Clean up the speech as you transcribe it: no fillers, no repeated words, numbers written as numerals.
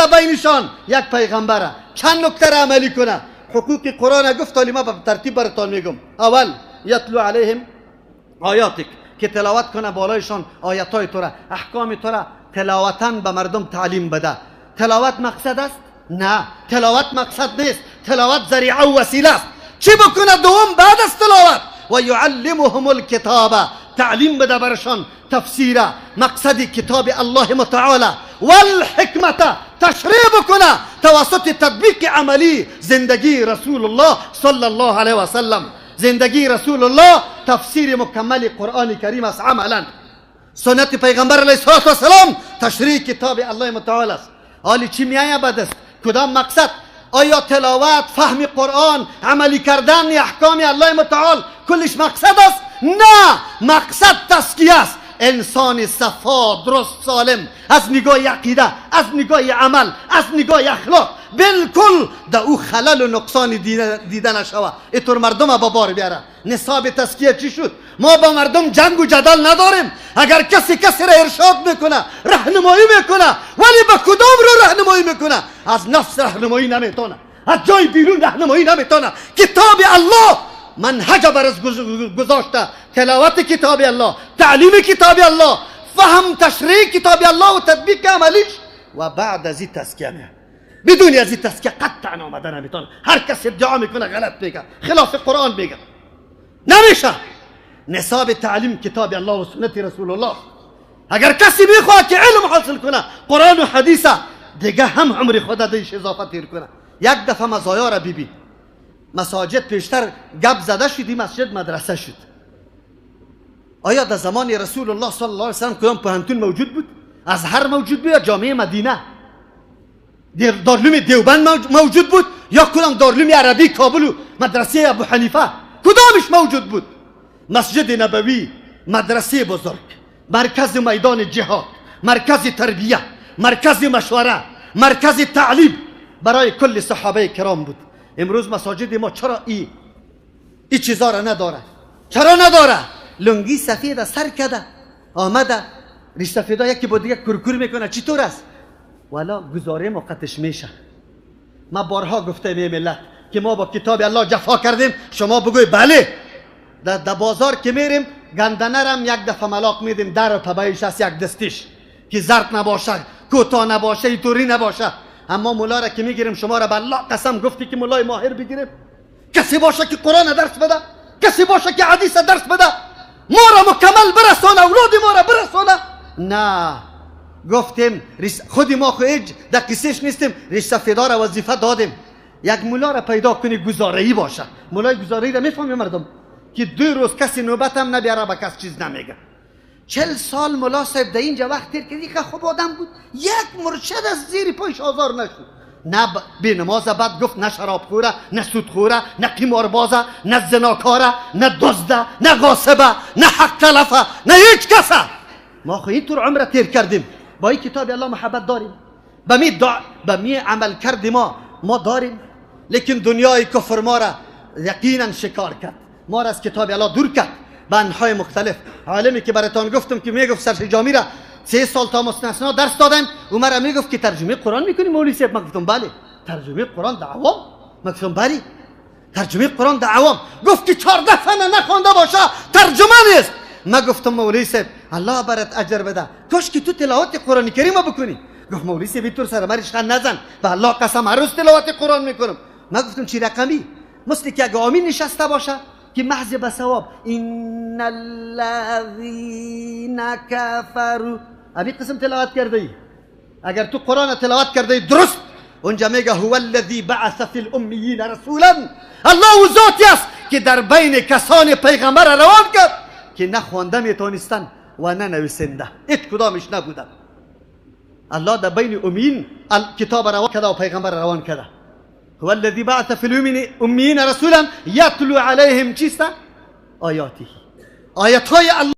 در بینشان؟ یک پیغمبره. چند نکته را عملی کنه؟ حقوق قرآن گفت ما به ترتیب براتان میگم. اول یتلو علیهم آیاتک، که تلاوت کنه بالایشان آیتای تو را، احکام تو را تلاوتاً به مردم تعلیم بده. تلاوت مقصد است؟ نه، تلاوت مقصد نیست، تلاوت ذریعه و وسیله است. چی بکنه دوم بعد از تلاوت؟ و یعلمهم الکتاب، تعلیم بده برشان تفسیر مقصد کتاب الله متعالی، والحکمت تشریح بکنه توسط تطبیق عملی زندگی رسول الله صلی الله علیه و سلم. زندگی رسول الله تفسیر مکمل قرآن کریم است عملا. سنت پیغمبر علیه السلام تشریح کتاب الله متعال است. حالی چی میایه بعد است؟ کدام مقصد؟ آیا تلاوت، فهم قرآن، عملی کردن احکام الله متعال کلش مقصد است؟ نه، مقصد تزکیه است. انسان صفا، درست، سالم از نگاه عقیده، از نگاه عمل، از نگاه اخلاق بالکل در او خلل و نقصان دیده نشوه. اینطور مردم با بار بیاره. نصاب تزکیه چی شد؟ ما با مردم جنگ و جدل نداریم. اگر کسی کسی را ارشاد میکنه، راهنمایی میکنه، ولی به کدام رو راهنمایی میکنه؟ از نفس راهنمایی نمیتونه، از جای بیرون راهنمایی نمیتونه. کتاب الله منهج برز گذاشته، تلاوت کتاب الله، تعلیم کتاب الله، فهم تشریح کتاب الله و تطبیق عملیش، و بعد از این تزکیه میاد. بدون از این تزکیه قطعا آمده نمیتونه. هر کس ادعا میکنه غلط میگه، خلاف قرآن میگه، نمیشه. نصاب تعلیم کتاب الله و سنت رسول الله. اگر کسی میخواد که علم حاصل کنه قرآن و حدیث، دیگه هم عمر خود دیش اضافه تیر کنه. یک دفعه مزایا را ببین. مساجد پیشتر گپ زده شد، مسجد مدرسه شد. آیا در زمان رسول الله صلی الله علیه وسلم کدام پوهنتون موجود بود؟ ازهر موجود بود یا جامعه مدینه؟ دارالعلوم دیوبند موجود بود یا کدام دارالعلوم عربی کابل و مدرسه ابو حنیفه؟ کدامش موجود بود؟ مسجد نبوی، مدرسه بزرگ، مرکز میدان جهاد، مرکز تربیه، مرکز مشوره، مرکز تعلیم برای کل صحابه کرام بود. امروز مساجد ما چرا ای چیزا را نداره؟ چرا نداره؟ لنگی سفید سر کده آمده، ریش سفیدا یکی با دیگه کرکر میکنه. چطور است؟ والا گزاره موقتش میشه. ما بارها گفته می ملت که ما با کتاب الله جفا کردیم، شما بگوی بله. در بازار که میریم گندنرم یک دفعه ملاق میدیم، در و پبایش است یک دستیش که زرد نباشه، کوتاه نباشه، اینطوری نباشه. اما مولا را که میگیریم، شما را به الله قسم گفتی که مولای ماهر بگیریم، کسی باشه که قرآن درس بده، کسی باشه که حدیث درس بده، ما را مکمل برسانه، اولاد ما را برسانه. نه، گفتیم خود ما خو هیچ در قصهش نیستیم. ریش سفیدا را وظیفه دادیم، یک مولا را پیدا کنی گزاره‌ای باشه. مولای گزاره‌ای را میفهمی مردم که 2 روز کسی نوبت هم نبیاره، به کس چیز نمیگه. 40 سال ملا صاحب در اینجا وقت تیر کرد، که خوب آدم بود، یک مرشد از زیر پایش آزار نشد. نه بی نماز بد گفت، نه شراب خوره، نه سود خوره، نه قماربازه، نه زناکاره، نه دزده، نه غاصبه، نه حق تلفه، نه هیچ کسه. ما خو اینطور عمر تیر کردیم. با این کتاب الله محبت داریم، به می دعا، به می عمل کرد ما داریم، لیکن دنیای کفر ما را یقینا شکار کرد، ما را از کتاب الله دور کرد به انحای مختلف. عالمی که براتان گفتم که میگفت سرشجامی را 3 سال تا مستثنا درس دادم، او مرا میگفت که ترجمه قرآن میکنی مولوی صاحب؟ من گفتم بله. ترجمه قرآن در عوام؟ من گفتم بله ترجمه قرآن در عوام. گفت که 14 فن نخوانده باشه ترجمه نیست. من گفتم مولوی صاحب الله برات اجر بده، کاش که تو تلاوت قرآن کریم بکنی. گفت مولوی صاحب اینطور سر من ریشخند نزن، به الله قسم هر روز تلاوت قرآن میکنم. من گفتم چی رقمی؟ مثل که اگه آمین نشسته باشه که محض به ثواب ان الذین کفروا، ابی قسم تلاوت کرده ای. اگر تو قرآن تلاوت کرده ای درست، اونجا میگه هو الذی بعث فی الامیین رسولا، الله ذاتی است که در بین کسان پیغمبر روان کرد که نه خوانده میتونستن و نه نویسنده، هیچ کدامش نبودن. الله در بین امیین کتاب روان کرده و پیغمبر روان کرده. هو الذي بعث في الأميين رسولا يتلو عليهم چیست؟ آیاته، آیت های الله.